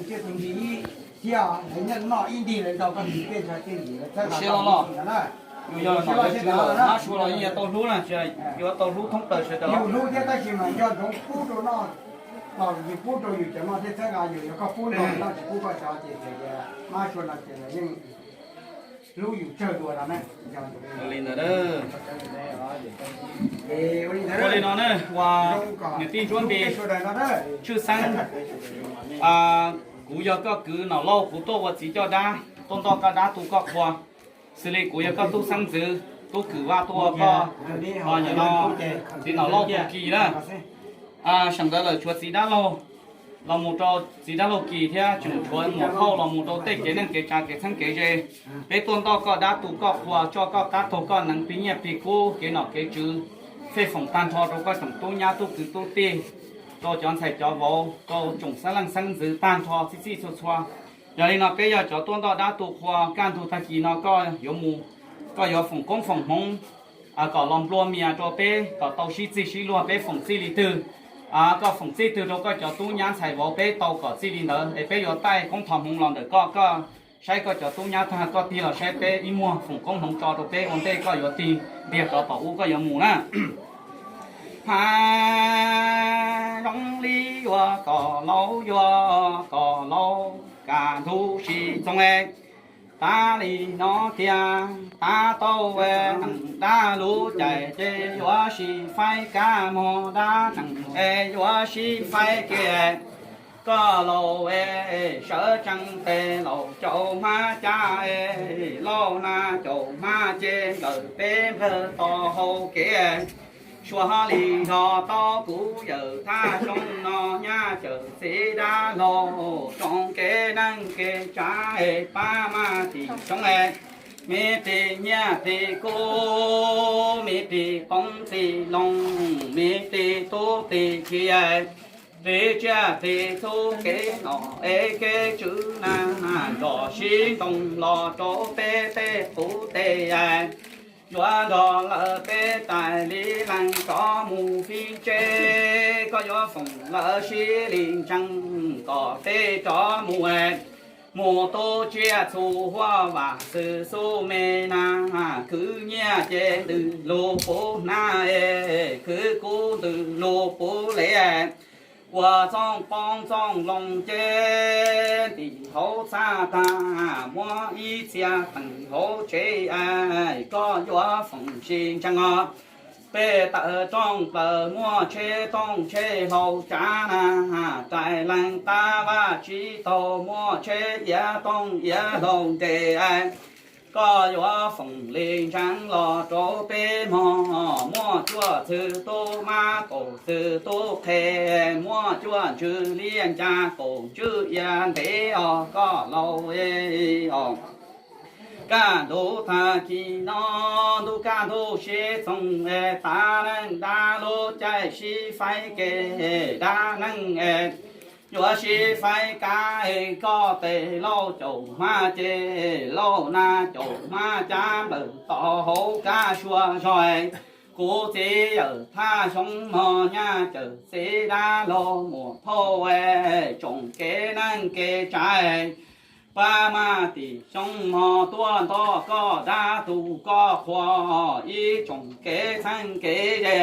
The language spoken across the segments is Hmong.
Thiab tus nqi ib thiab, lawv noj ib ntig lawv nrog koj nqi tej ntshav tej nqi lawv txhawb siab los los. Yus yog nom yog tswv los, mab sua los yeej yuav tau hlub na, yuav tau hlub thoob plaws sawv daws. Yus hlub thiab tab sis mas nco ntsoov pub rau noj, los yus pub rau yus cov noj thiab txhawb nqa yus, yog koj pub noj tsis pub koj cov ces tias mab sua no ces lawv yeej hlub yus tsawg dua no na. Ua li ntawd, ua li no na, ua niam tij Ntsuab Npis, tshwj xeeb kuv yog koj kwv Nom Lauj, kuv tuaj ua txiv coj dab, tuaj ntoj koj dab tu koj qhua. Xws li kuv yog koj tub xeeb ntxwv, tub kwv Vaj tuaj ua koj, no txiv Nom Lauj tus kis na. Seem ntawd lawm tshuav txiv dab laug los mus rau, txiv dab laug kis thiab tseem tshuav muam phauj los mus rau tej kev neej kev tsav kev txheeb kev ze. Peb tuaj ntoj koj dab tu koj qhua, tso koj qab taug koj neev, plig nyiaj plig kub, kev nom kev tswv, fej foom tag nrho rau koj tsoom tub nyab tub kwv tub tij, rau cov ntxhais cov vauv, rau tsoom xeeb leej xeeb ntxwv tag nrho txhij txhij txhua txhua. Yog li no peb yog cov tuaj ntoj dab tu qhua, kaj ntug tag kis no koj yuav mus, koj yuav foom koob foom hmoov kom los nplua mias rau peb kom tau sib txig sib luag, peb foom txij li twg, koj foom txij twg rau koj cov tub nyab ntxhais vauv peb tau kom txij li ntawd es peb yuav taij koob thov hmoov los ntawm koj. Koj saib koj cov tub nyab tag koj tig los saib peb ib muag foom koob hmoov tso rau peb ua ntej koj yuav tig ntiag rov tom ub koj yuav mus na. Hmab zoo li yuav kom laus yuav kom laus, kaj ntug sib txoog es. Tav li no tiag, tav tau es neeg dab lub caij ces yuav sib faib kab mog, dab neeg es yuav sib faib kev. Koj laus es sawv tsees tes, laus caum hmab cab es, laus nab caum hmab ces nkawm peb nplawg tos hauv kev. Suav li zog tau kuv yawm Thaj Xyoo no, nyab cawm txiv dab laug tsoom kev neej kev tsav es pab maj tim xyoo es. Me plig nyiaj plig kub, me plig qoob plig loo, me plig tub plig kiv, plig tsiaj plig txhu kev nom es kev tswv na, nrog sib ntoo los rau peb tej qub tej. Yuav nrog lawv peb tais li lees rov mus fij tsev, koj yuav foom lawv sib li ntsees kom peb rov mus es. Mus tu tsiaj txhu huaj vam xwm xub me na, khwv nyiaj ces ntws lug puv hnab es, khwv kub ntws lug puv le. Ua txooj poob txooj loo ces ntim hauv txhab tag, muab ib txhia teem hauv tsev es, koj yuav foom sib ntsees os. Peb tawm rooj plaws muaj tsheb tooj tsheb hlau tsav na, rais lees tab vaj tsib taug muaj tsheb iav tooj iav hlau nres. Koj yuav foom li ntsees los rau peb mog, muaj cuaj txwg tub mab kaum txwg tub qhe, muaj cuaj ntsws liab ncas kaum ntsws iav ntev os koj laus os. Kaj ntug tag kis no, ntuj kaj ntug sib txoog es, tav neej dab lub caij sib faib kev, dab neeg es yuav sib faib kab es, koj tes lauj caum hmab ces lauj nab caum hmab cab nplawm tos hauv kab sua zog. Kuv txiv yawm Thaj Xyoo mog, nyab cawm txiv dab laug muam phauj es, tsoom kev neej kev tsav, pab maj tim xyoo mog tuaj ntoj koj dab tu koj qhua, ib tsoom kev txheeb kev ze.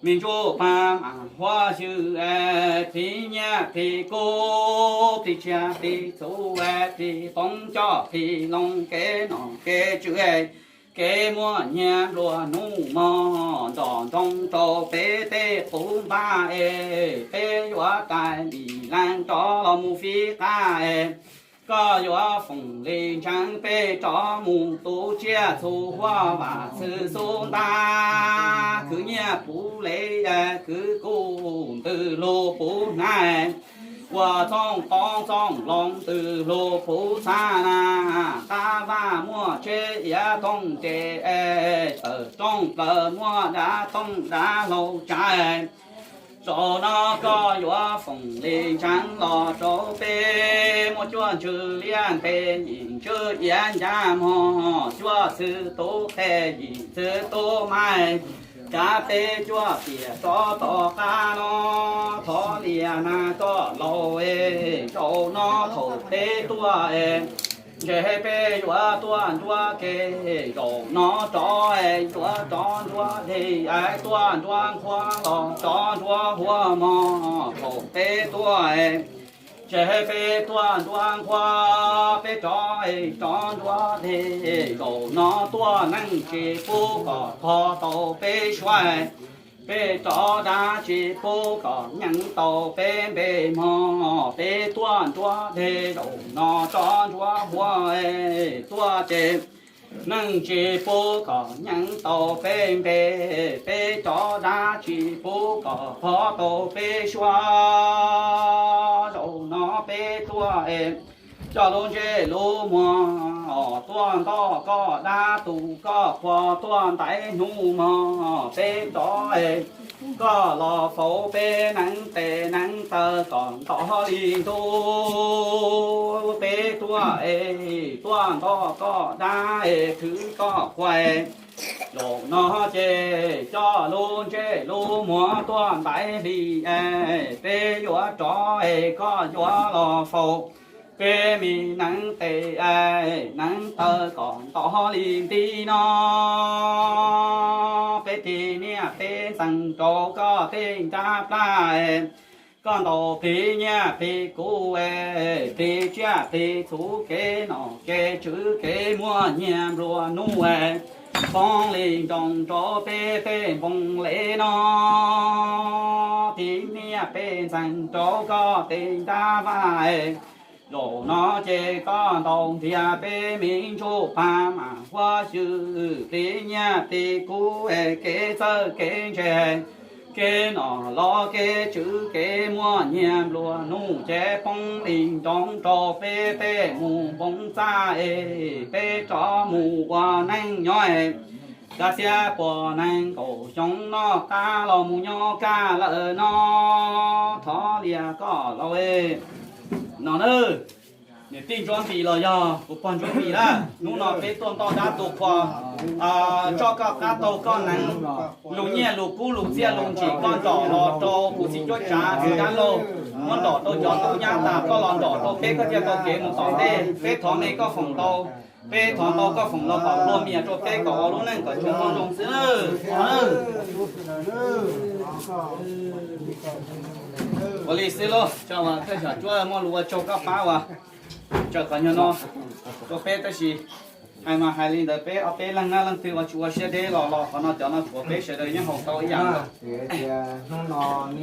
Me ntsuj paj mam huab ywm es, plig nyiaj plig kub, plig tsiaj plig txhu es, plig qoob coj plig loo kev nom kev tswv es, kev muaj nyiaj nplua nuj mog nrog nroo rau peb tej qub npab es, peb yuav rais lim lees rov los mus fij qab es. Koj yuav foom li ntsees peb rov mus tu tsiaj txhu huaj vam xwm xub ntab, khwv nyiaj puv le, khwv kub ntws lug puv hnab, ua txooj poob txooj loo ntws lug puv txhab na, tab vaj muaj tsheb iav tooj nres, tawm rooj plaws muaj dav tooj dav hlau tsav. Zaum no koj yuav foom li ntsees los rau peb, muaj cuaj ntsws liab ntes, yim ntsws iav ncas mog, cuaj txwg tub qhe, yim txwg tub mab, Kav peb cuaj tiam rov tom qab no, thov lias nag koj laus es, zaum no thaum peb tuaj es, ntshe peb yuav tuaj nruab ke, zaum no rov es yuav rov nruab deg, es tuaj nruab nqhuab los rov nruab huab mog, thaum peb tuaj es, ntshe peb tuaj nruab nqhuab, peb rov es rov nruab deg, zaum no tuaj neeg tsis pub kom phov tau peb suab, peb rov dab tsis pub kom nyeem tau peb npe mog, peb tuaj nruab deg, zaum no rov nruab huab, tuaj ces neeg tsis pub kom nyeem tau peb npe, peb rov dab tsis pub kom phov tau peb suab, zaum no peb tuaj es, coj lub ntsej lub muag, tuaj ntoj koj dab tu koj qhua, tuaj ntaiv hnub mog, peb rov es, koj los faus peb neev tes neev taw kom ntov li ntuj, peb tuaj es, tuaj ntoj koj dab es thwv koj qhua, zaum no ces coj lub ntsej lub muag tuaj ntaiv hli es, peb yuav rov es koj yuav los faus peb me neev tes es neev taw kom ntov li nti no, peb tig niaj peb ntxeev rau koj tej nrab plab es, koj ntaus plig nyiaj plig kub es, plig tsiaj plig txhu kev nom kev tswv kev muaj nyiaj nplua nuj es, poob li nroos rau peb tej npoo lev no, tig niaj peb ntxeev rau koj tej nrab vaj es, zaum no ces koj ntaus ntiag peb me ntsuj plig mas huab xyw plig nyiaj plig kub es, kev txawj kev ntse, kev nom los kev tswv kev muaj nyiaj nplua nuj ces poob li nroos rau peb tej mus npoo txaj es, peb rov mus ua neej nyob es, kav xiab puas nees nkaum xyoo noj qab los mus nyob kaj lawm no, thov lias koj laus es. No na, niam tij Ntsuab Npis los yog kuv pog Ntsuab Npis na, hnub no peb tuaj ntoj dab tu qhua, tso koj qab taug koj nees, lus nyiaj lus kub lus txiaj lus ntsim koj ntom los rau kuv txiv cuab tsav txiv dab laug, muab ntom rau cov tub nyab tas koj los ntom rau peb koj thiaj tau kev mus tom ntej. Peb thov me koj foom tau, peb thov tau koj foom los kom luag mias rau peb kom ua lub neej kom tsuas muaj zoo xwb. Ua li xwb lauj, thaj xyom cuab muaj lus ua tsaug koj pab uas tsaws qhov nyuag no rau peb tab sis hais mas hais li ntawd peb ob peb leeg na, leej twg uas tsis ua siab deb los los qhov no cov no tshuav peb sawv daws yeej haus tau ib yam. Tias hnub no neb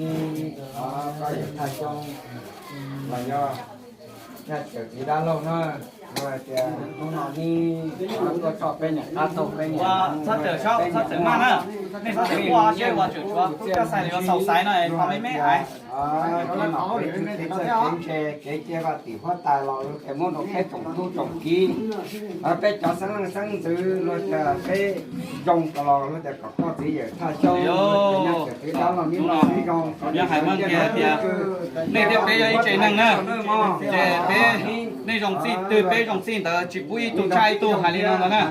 koj yawm Thaj Xyoob los yog Nyaj Cawm txiv dab laug na, hais tias hnub no neb tuaj tso peb niam qab taug peb niam, txhob txawm maj na, nej txhob txawm quaj seb ua tseem tshuav koj xais li yuav xaus xaiv no, qhov me me hais. Kev txawj kev ntse kev cia vaj tim huab tais los luag tias muab rau peb tsoom tub tsoom kiv, peb cov xeeb leej xeeb ntxwv luag tias peb zoo ko los luag tias kom koj txiv yawm Thaj Xyoob, Nyaj Cawm txiv dab laug neb zoo, nyob hais meej kiag tias nej thiab peb yog ib tsev neeg na, ces peb, nej zoo txij twg peb zoo txij ntawd, tsis pub ib tug tshaj ib tug, hais li no ntag na.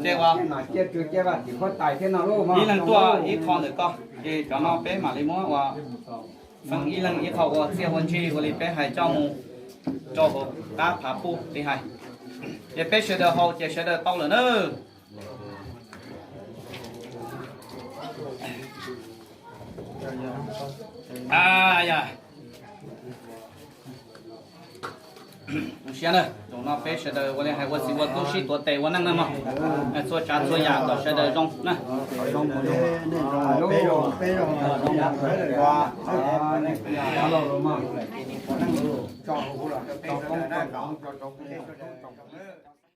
Ces ua ib leeg tuaj ib qho ntawm koj, ces cov no peb mam li muab ua feeb ib leeg ib qho ua txiaj ua ntsig ua li peb hais coj mus rau hauv qab phav puj li hais. Ces peb sawv daws haus ces sawv daws tau lawm na. Zoo siab na, zaum no peb sawv daws ua li hais ua txiv ua tub sib tuav tes ua neej na mog. Txhua tsav txhua yam kom sawv daws zoo na.